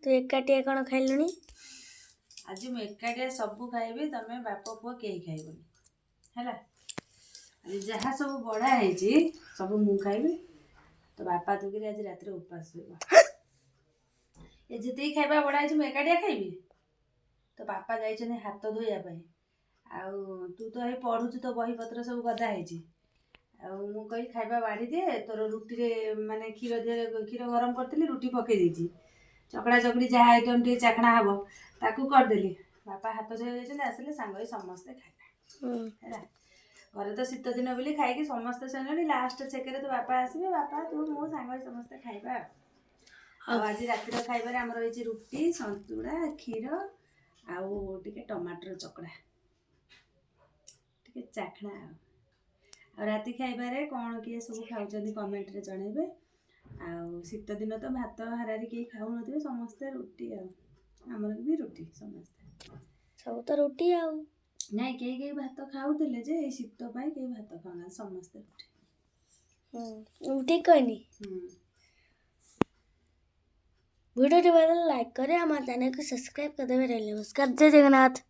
ତୁ ଏକାଟିଆ କ'ଣ ଖାଇଲୁଣି? ଆଜି ମୁଁ ଏକାଟିଆ ସବୁ ଖାଇବି, ତମେ ବାପ ପୁଅ କେହି ଖାଇବନି, ହେଲା? ଆଜି ଯାହା ସବୁ ବଢ଼ା ହେଇଛି, ସବୁ ମୁଁ ଖାଇବି। ତ ବାପା ତୁକିରି ଆଜି ରାତିରେ ଉପାସ ଶୋଇବ। ଏ ଯେତିକି ଖାଇବା ବଢ଼ା ହେଇଛି, ମୁଁ ଏକାଟିଆ ଖାଇବି। ତ ବାପା ଯାଇଛନ୍ତି ହାତ ଧୋଇବା ପାଇଁ, ଆଉ ତୁ ତ ଏଇ ପଢ଼ୁଛୁ, ତ ବହିପତ୍ର ସବୁ ଗଦା ହେଇଛି। ଆଉ ମୁଁ କହିଲି, ଖାଇବା ବାଢ଼ି ଦିଏ ତୋର। ରୁଟିରେ ମାନେ କ୍ଷୀର ଦିହରେ, କ୍ଷୀର ଗରମ କରିଥିଲି, ରୁଟି ପକେଇ ଦେଇଛି। ଚକଡ଼ା ଚକଡ଼ି ଯାହା ଆଇଟମ୍ ଟିକେ ଚାଖଣା ହବ, ତାକୁ କରିଦେଲି। ବାପା ହାତ ଧୋଇ ଯାଇଛନ୍ତି, ଆସିଲେ ସାଙ୍ଗ ହେଇ ସମସ୍ତେ ଖାଇବା। ହେଲା, ଘରେ ତ ଶୀତ ଦିନ ବୋଲି ଖାଇକି ସମସ୍ତେ ଶୋଇଲେଣି। ଲାଷ୍ଟ ଛେକରେ ତ ବାପା ଆସିବେ। ବାପା, ତୁ, ମୁଁ ସାଙ୍ଗ ହେଇ ସମସ୍ତେ ଖାଇବା। ଆଉ ଆଜି ରାତିର ଖାଇବାରେ ଆମର ହେଇଛି ରୁଟି, ସନ୍ତୁଳା, କ୍ଷୀର ଆଉ ଟିକେ ଟମାଟର ଚକଡ଼ା, ଟିକେ ଚାଖଣା। ଆଉ ରାତି ଖାଇବାରେ କ'ଣ କିଏ ସବୁ ଖାଉଛନ୍ତି, କମେଣ୍ଟରେ ଜଣେଇବେ। ଆଉ ଶୀତ ଦିନ ତ ଭାତ ହାରାହାରି କେହି ଖାଉନଥିବେ, ସମସ୍ତେ ରୁଟି। ଆଉ ଆମର ବି ରୁଟି ସମସ୍ତେ। ସବୁ ତ ରୁଟି ଆଉ। ନାଇଁ, କେହି କେହି ଭାତ ଖାଉଥିଲେ ଯେ, ଏଇ ଶୀତ ପାଇଁ କେହି ଭାତ ଖାଉନାହାନ୍ତି, ସମସ୍ତେ ରୁଟି। ମୁଁ ଠିକ୍ କହିନି? ହୁଁ। ଭିଡ଼ିଓଟି ଭଲ ଲାଇକ୍ କରି ଆମ ଚ୍ୟାନେଲକୁ ସବସ୍କ୍ରାଇବ୍ କରିଦେବେ। ରହିଲି, ନମସ୍କାର, ଜୟ ଜଗନ୍ନାଥ।